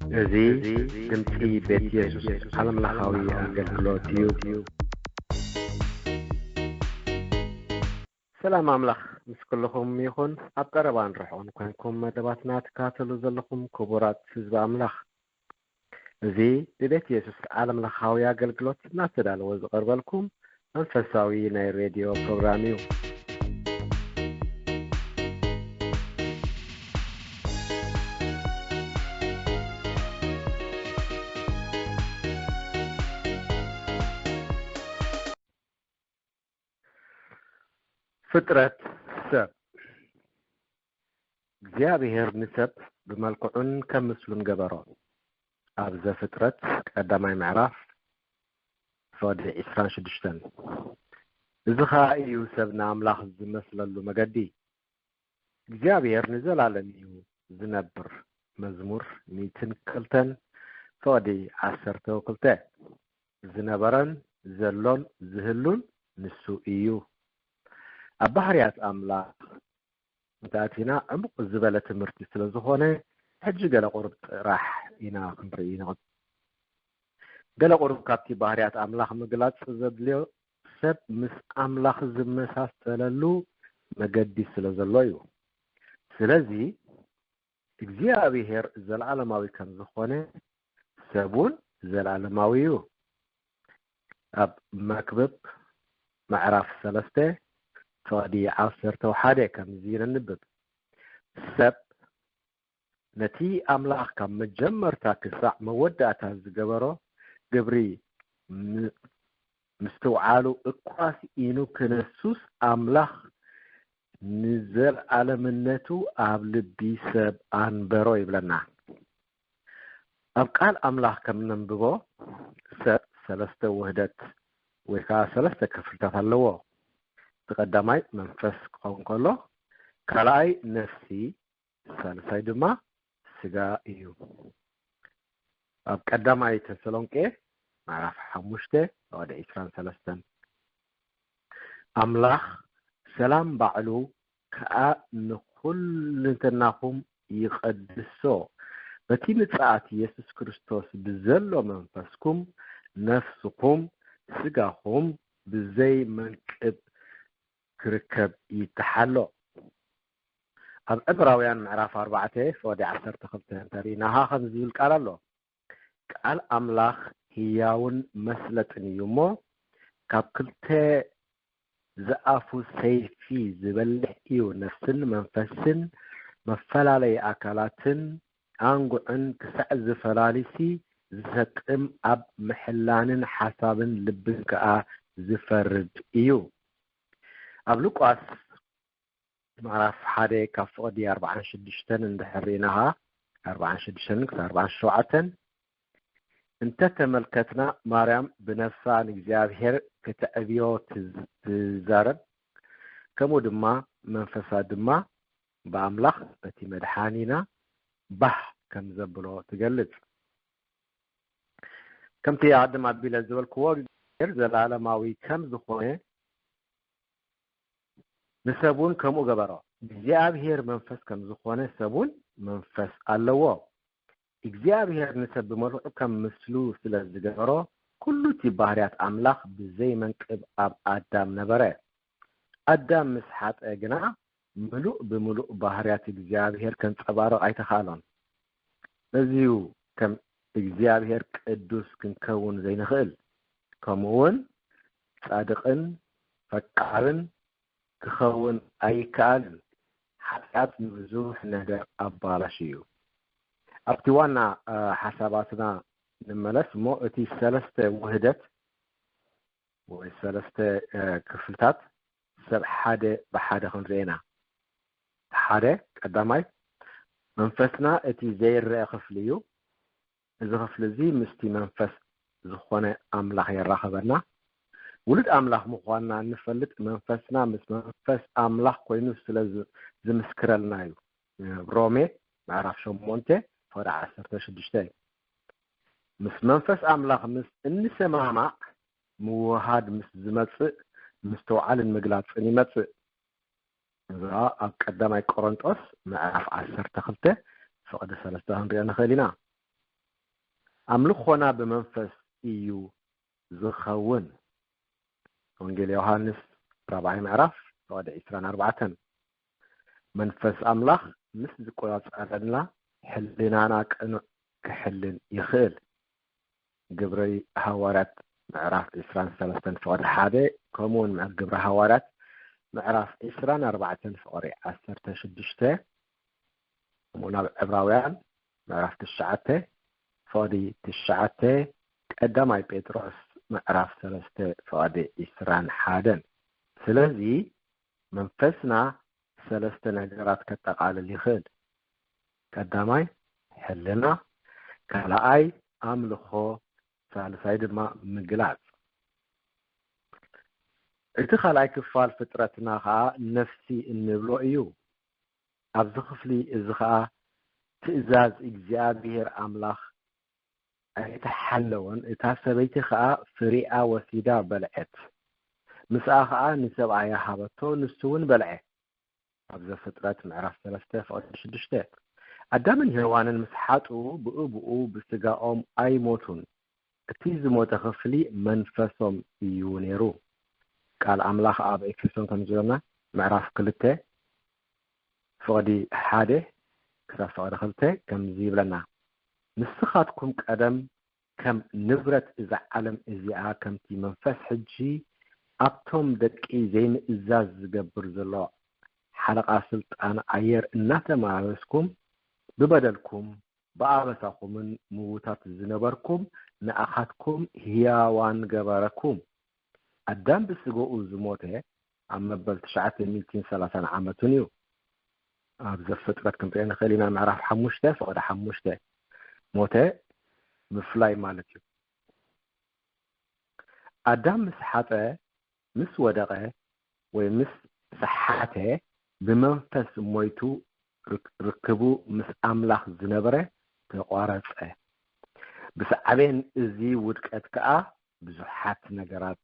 እዚ ድምጺ ቤት የሱስ ዓለምለኻዊ ኣገልግሎት እዩ። ሰላም ኣምላኽ ምስ ኩልኹም ይኹን። ኣብ ቀረባን ርሑቕን ኮንኩም መደባትና ትከታተሉ ዘለኹም ክቡራት ህዝቢ ኣምላኽ፣ እዚ ብቤት የሱስ ዓለምለኻዊ ኣገልግሎት እናተዳለወ ዝቐርበልኩም መንፈሳዊ ናይ ሬድዮ ፕሮግራም እዩ። ፍጥረት ሰብ። እግዚኣብሔር ንሰብ ብመልክዑን ከም ምስሉን ገበሮ። ኣብ ዘፍጥረት ቀዳማይ ምዕራፍ ፍቕዲ ዕስራን ሽዱሽተን። እዚ ኸኣ እዩ ሰብ ንኣምላኽ ዝመስለሉ መገዲ። እግዚኣብሔር ንዘላለም እዩ ዝነብር። መዝሙር ሚእትን ክልተን ፍቕዲ ዓሰርተ ክልተ። ዝነበረን ዘሎን ዝህሉን ንሱ እዩ። ኣብ ባህርያት ኣምላኽ እንተኣቲና ዕሙቕ ዝበለ ትምህርቲ ስለ ዝኾነ፣ ሕጂ ገለ ቁሩብ ጥራሕ ኢና ክንርኢ ንኽእል። ገለ ቁሩብ ካብቲ ባህርያት ኣምላኽ ምግላጽ ዘድልዮ፣ ሰብ ምስ ኣምላኽ ዝመሳሰለሉ መገዲ ስለ ዘሎ እዩ። ስለዚ እግዚኣብሔር ዘለዓለማዊ ከም ዝኾነ፣ ሰብ እውን ዘለዓለማዊ እዩ። ኣብ መክብብ ምዕራፍ ሰለስተ ፍቕዲ ዓሰርተ ሓደ ከምዚ ነንብብ። ሰብ ነቲ ኣምላኽ ካብ መጀመርታ ክሳዕ መወዳእታ ዝገበሮ ግብሪ ም-፣ ምስትውዓሉ እኳ ስኢኑ ክነሱስ፣ ኣምላኽ ንዘለኣለምነቱ ኣብ ልቢ ሰብ ኣንበሮ ይብለና። ኣብ ቃል ኣምላኽ ከም ነንብቦ፣ ሰብ ሰለስተ ውህደት ወይ ከኣ ሰለስተ ክፍልታት ኣለዎ። እቲ ቀዳማይ መንፈስ ክኸውን ከሎ፣ ካልኣይ ነፍሲ፣ ሳልሳይ ድማ ስጋ እዩ። ኣብ ቀዳማይ ተሰሎንቄ ምዕራፍ ሓሙሽተ ፍቕዲ ዕስራን ሰለስተን፣ ኣምላኽ ሰላም ባዕሉ ከኣ ንኹልንተናኹም ይቐድሶ፣ በቲ ምጽኣት የሱስ ክርስቶስ ብዘሎ መንፈስኩም ነፍስኹም ስጋኹም ብዘይ መንቅብ ክርከብ ይተሓሎ። ኣብ ዕብራውያን ምዕራፍ ኣርባዕተ ፍቕዲ ዓሰርተ ክልተ እንተሪእናኻ ከምዚ ዝብል ቃል ኣሎ። ቃል ኣምላኽ ህያውን መስለጥን እዩ እሞ፣ ካብ ክልተ ዝኣፉ ሰይፊ ዝበልሕ እዩ፣ ነፍስን መንፈስን፣ መፈላለዪ ኣካላትን ኣንጉዕን ክሳዕ ዝፈላሊሲ ዝሰጥም፣ ኣብ ምሕላንን ሓሳብን ልብን ከኣ ዝፈርድ እዩ። ኣብ ሉቃስ ምዕራፍ ሓደ ካብ ፍቕዲ ኣርባዓን ሽዱሽተን እንድሕር ርኢናኻ፣ ኣርባዓን ሽዱሽተን ክሳብ ኣርባዓን ሸውዓተን እንተ ተመልከትና፣ ማርያም ብነፍሳ ንእግዚኣብሔር ክተዕብዮ ትዝ-፣ ትዛረብ፣ ከምኡ ድማ መንፈሳ ድማ ብኣምላኽ በቲ መድሓኒና ባህ ከም ዘብሎ ትገልጽ። ከምቲ ኣቐድም ኣቢለ ዝበልክዎ፣ እግዚኣብሔር ዘለዓለማዊ ከም ዝኾነ ንሰብ እውን ከምኡ ገበሮ። እግዚኣብሔር መንፈስ ከም ዝኾነ ሰብ እውን መንፈስ ኣለዎ። እግዚኣብሔር ንሰብ ብመልክዑ ከም ምስሉ ስለ ዝገበሮ፣ ኩሉ እቲ ባህርያት ኣምላኽ ብዘይ መንቅብ ኣብ ኣዳም ነበረ። ኣዳም ምስ ሓጠ ግና፣ ምሉእ ብምሉእ ባህርያት እግዚኣብሔር ከንጸባርቕ ኣይተኻእሎን። በዚዩ ከም እግዚኣብሔር ቅዱስ ክንከውን ዘይንኽእል፣ ከምኡውን ጻድቕን ፈቃርን ክኸውን ኣይከኣልን። ሓጢኣት ንብዙሕ ነገር ኣባላሽ እዩ። ኣብቲ ዋና፣ እ፣ ሓሳባትና ንመለስ እሞ፣ እቲ ሰለስተ ውህደት ወይ ሰለስተ፣ እ፣ ክፍልታት ሰብ ሓደ ብሓደ ክንርኢ ኢና። ሓደ፣ ቀዳማይ፣ መንፈስና እቲ ዘይረአ ክፍሊ እዩ። እዚ ክፍሊ እዚ ምስቲ መንፈስ ዝኾነ ኣምላኽ የራኽበና። ውሉድ ኣምላኽ ምዃንና እንፈልጥ መንፈስና ምስ መንፈስ ኣምላኽ ኮይኑ ስለ ዝ-፣ ዝምስክረልና እዩ። ሮሜ ምዕራፍ ሸሞንተ ፍቕዲ ዓሰርተ ሽዱሽተ። ምስ መንፈስ ኣምላኽ ምስ እንሰማማዕ፣ ምውሃድ ምስ ዝመጽእ፣ ምስትውዓልን ምግላጽን ይመጽእ። እዛ ኣብ ቀዳማይ ቆሮንጦስ ምዕራፍ ዓሰርተ ክልተ ፍቕዲ ሰለስተ ክንሪኦ ንኽእል ኢና። ኣምልኾና ብመንፈስ እዩ ዝኸውን። ወንጌል ዮሃንስ ራብዓይ ምዕራፍ ፍቕዲ ዕስራን ኣርባዕተን። መንፈስ ኣምላኽ ምስ ዝቆጻጸረና ሕልናና ቅኑዕ ክሕልን ይኽእል። ግብሪ ሃዋርያት ምዕራፍ ዕስራን ሰለስተን ፍቕዲ ሓደ፣ ከምኡ እውን ግብሪ ሃዋርያት ምዕራፍ ዕስራን ኣርባዕተን ፍቕዲ ዓሰርተ ሽዱሽተ፣ ከምኡ ናብ ዕብራውያን ምዕራፍ ትሽዓተ ፍቕዲ ትሽዓተ፣ ቀዳማይ ጴጥሮስ ምዕራፍ ሰለስተ ፍቕዲ ዕስራን ሓደን። ስለዚ መንፈስና ሰለስተ ነገራት ከጠቓልል ይኽእል። ቀዳማይ ሕልና፣ ካልኣይ ኣምልኾ፣ ሳልሳይ ድማ ምግላጽ። እቲ ካልኣይ ክፋል ፍጥረትና ኸኣ ነፍሲ እንብሎ እዩ። ኣብዚ ክፍሊ እዚ ኸኣ ትእዛዝ እግዚኣብሔር ኣምላኽ ኣይተሓለወን። እታ ሰበይቲ ኸኣ ፍሪኣ ወሲዳ በልዐት። ምስኣ ኸኣ ንሰብኣያ ሃበቶ፣ ንሱ እውን በልዐ። ኣብ ዘፍጥረት ምዕራፍ ሰለስተ ፍቕዲ ሽዱሽተ። ኣዳምን ሄዋንን ምስ ሓጡ ብእብኡ ብስጋኦም ኣይሞቱን። እቲ ዝሞተ ክፍሊ መንፈሶም እዩ ነይሩ። ቃል ኣምላኽ ኣብ ኤፌሶን ከም ዝብለና ምዕራፍ ክልተ ፍቕዲ ሓደ ክሳብ ፍቕዲ ክልተ ከምዚ ይብለና፣ ንስኻትኩም ቀደም ከም ንብረት እዛ ዓለም እዚኣ ከምቲ መንፈስ ሕጂ ኣብቶም ደቂ ዘይምእዛዝ ዝገብር ዘሎ ሓለቓ ስልጣን ኣየር እናተመላለስኩም ብበደልኩም ብኣበሳኹምን ምዉታት ዝነበርኩም ንኣኻትኩም ህያዋን ገበረኩም። ኣዳም ብስጋኡ ዝሞተ ኣብ መበል ትሽዓተ ሚእትን ሰላሳን ዓመቱን እዩ። ኣብ ዘፍጥረት ክንሪኦ ንኽእል ኢና፣ ምዕራፍ ሓሙሽተ ፍቕዲ ሓሙሽተ። ሞተ ምፍላይ ማለት እዩ። ኣዳም ምስ ሓጠ፣ ምስ ወደቐ ወይ ምስ ሰሓተ ብመንፈስ ሞይቱ፣ ርክ- ርክቡ ምስ ኣምላኽ ዝነበረ ተቋረጸ። ብሳዕቤን እዚ ውድቀት ከኣ ብዙሓት ነገራት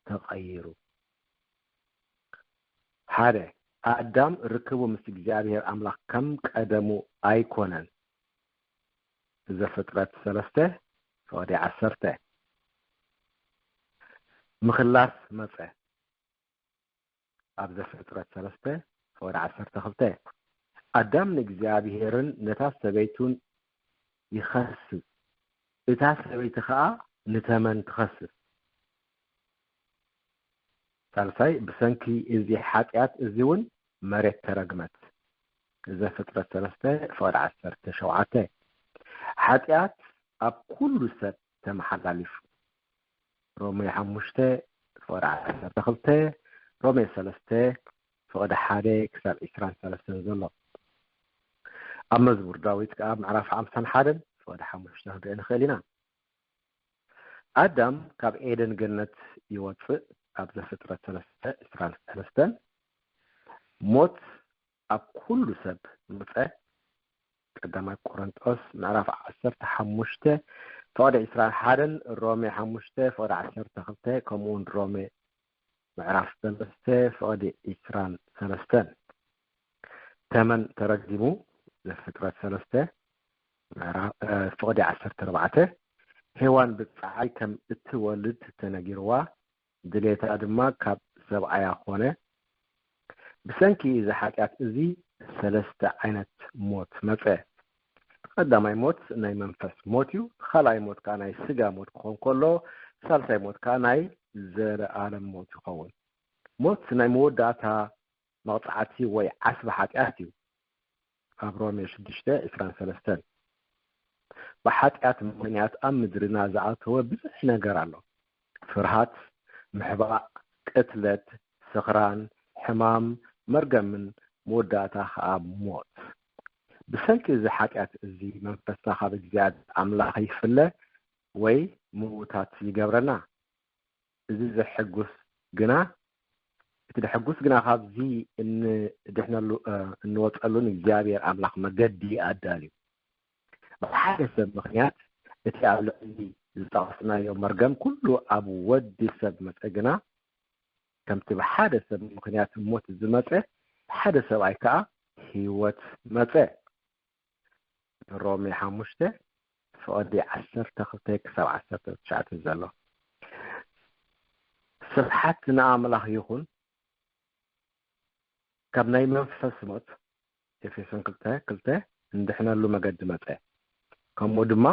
ተቐይሩ። ሓደ፣ ኣዳም ርክቡ ምስ እግዚኣብሔር ኣምላኽ ከም ቀደሙ ኣይኮነን። ዘፍጥረት ሰለስተ ፍቕዲ ዓሰርተ። ምኽላስ መጸ። ኣብ ዘፍጥረት ሰለስተ ፍቕዲ ዓሰርተ ክልተ፣ ኣዳም ንእግዚኣብሔርን ነታ ሰበይቱን ይኸስስ፣ እታ ሰበይቲ ኸኣ ንተመን ትኸስስ። ሳልሳይ፣ ብሰንኪ እዚ ሓጢኣት እዚ እውን መሬት ተረግመት። ዘፍጥረት ሰለስተ ፍቕዲ ዓሰርተ ሸውዓተ። ሓጢኣት ኣብ ኩሉ ሰብ ተመሓላሊፉ። ሮሜ ሓሙሽተ ፍቕዲ ዓሰርተ ክልተ፣ ሮሜ ሰለስተ ፍቕዲ ሓደ ክሳብ ዕስራን ሰለስተን ዘሎ። ኣብ መዝሙር ዳዊት ከኣ ምዕራፍ ሓምሳን ሓደን ፍቕዲ ሓሙሽተ ክንርኢ ንኽእል ኢና። ኣዳም ካብ ኤደን ገነት ይወጽእ። ኣብ ዘፍጥረት ሰለስተ ዕስራን ሰለስተን፣ ሞት ኣብ ኩሉ ሰብ መጸ። ቀዳማይ ቆሮንጦስ ምዕራፍ ዓሰርተ ሓሙሽተ ፍቕዲ ዕስራን ሓደን፣ ሮሜ ሓሙሽተ ፍቕዲ ዓሰርተ ክልተ፣ ከምኡ እውን ሮሜ ምዕራፍ ሰለስተ ፍቕዲ ዕስራን ሰለስተን። ተመን ተረጊሙ። ዘፍጥረት ሰለስተ ምዕራፍ፣ እ፣ ፍቕዲ ዓሰርተ ኣርባዕተ። ሄዋን ብጻዕሪ ከም እትወልድ ተነጊርዋ፣ ድሌታ ድማ ካብ ሰብኣያ ኾነ። ብሰንኪ እዚ ሓጢኣት እዚ ሰለስተ ዓይነት ሞት መጸ። ቀዳማይ ሞት ናይ መንፈስ ሞት እዩ። ካልኣይ ሞት ከኣ ናይ ስጋ ሞት ክኾን ከሎ፣ ሳልሳይ ሞት ከኣ ናይ ዘለኣለም ሞት ይኸውን። ሞት ናይ መወዳእታ መቕጻዕቲ ወይ ዓስቢ ሓጢኣት እዩ። ኣብ ሮሜ ሽዱሽተ ዕስራን ሰለስተን። ብሓጢኣት ምኽንያት ኣብ ምድርና ዝኣተወ ብዙሕ ነገር ኣሎ። ፍርሃት፣ ምሕባእ፣ ቅትለት፣ ስኽራን፣ ሕማም፣ መርገምን መወዳእታ ኸኣ ሞት። ብሰንኪ እዚ ሓጢኣት እዚ መንፈስና ካብ እግዚኣብሔር ኣምላኽ ይፍለ ወይ ምዉታት ይገብረና። እዚ ዘሐጉስ ግና፣ እቲ ደሐጉስ ግና ካብዚ እንድሕነሉ፣ እ፣ እንወጸሉን እግዚኣብሔር ኣምላኽ መገዲ ኣዳልዩ። ብሓደ ሰብ ምኽንያት እቲ ኣብ ልዕሊ ዝጠቐስናዮ መርገም ኩሉ ኣብ ወዲ ሰብ መጸ ግና፣ ከምቲ ብሓደ ሰብ ምኽንያት ሞት ዝመጸ፣ ብሓደ ሰብኣይ ከኣ ህይወት መጸ። ሮሜ ሓሙሽተ ፍቕዲ ዓሰርተ ክልተ ክሳብ ዓሰርተ ትሽዓተ ዘሎ። ስብሓት ንኣምላኽ ይኹን፣ ካብ ናይ መንፈስ ሞት፣ ኤፌሶን ክልተ ክልተ፣ እንድሕነሉ መገዲ መጸ፣ ከምኡ ድማ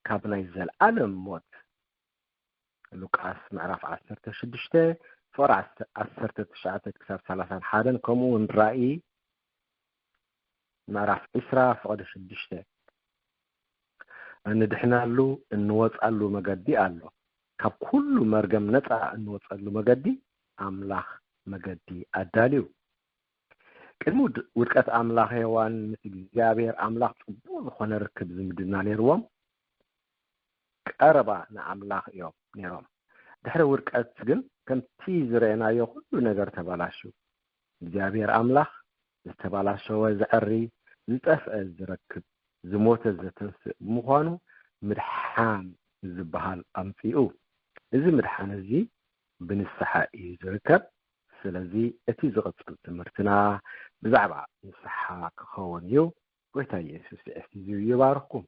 ካብ ናይ ዘለኣለም ሞት፣ ሉቃስ ምዕራፍ ዓሰርተ ሽዱሽተ ፍቕዲ ዓሰርተ ትሽዓተ ክሳብ ሰላሳን ሓደን፣ ከምኡ እውን ራእይ ምዕራፍ ዕስራ ፍቕዲ ሽዱሽተ፣ እንድሕነሉ እንወጻሉ መገዲ ኣሎ። ካብ ኩሉ መርገም ነጻ እንወጸሉ መገዲ ኣምላኽ መገዲ ኣዳልዩ። ቅድሚ ውድ- ውድቀት ኣምላኽ፣ ሄዋን ምስ እግዚኣብሔር ኣምላኽ ጽቡቕ ዝኾነ ርክብ ዝምድና ነይርዎም። ቀረባ ንኣምላኽ እዮም ነይሮም። ድሕሪ ውድቀት ግን ከምቲ ዝረኣናዮ ኩሉ ነገር ተባላሹ። እግዚኣብሔር ኣምላኽ ዝተባላሸወ ዘዕሪ፣ ዝጠፍአ ዝረክብ፣ ዝሞተ ዘተንስእ ብምዃኑ ምድሓን ዝበሃል ኣምጺኡ። እዚ ምድሓን እዚ ብንስሓ እዩ ዝርከብ። ስለዚ እቲ ዝቕጽል ትምህርትና ብዛዕባ ንስሓ ክኸውን እዩ። ጎይታ ኢየሱስ ይዕዝዝ ይባርኽኩም።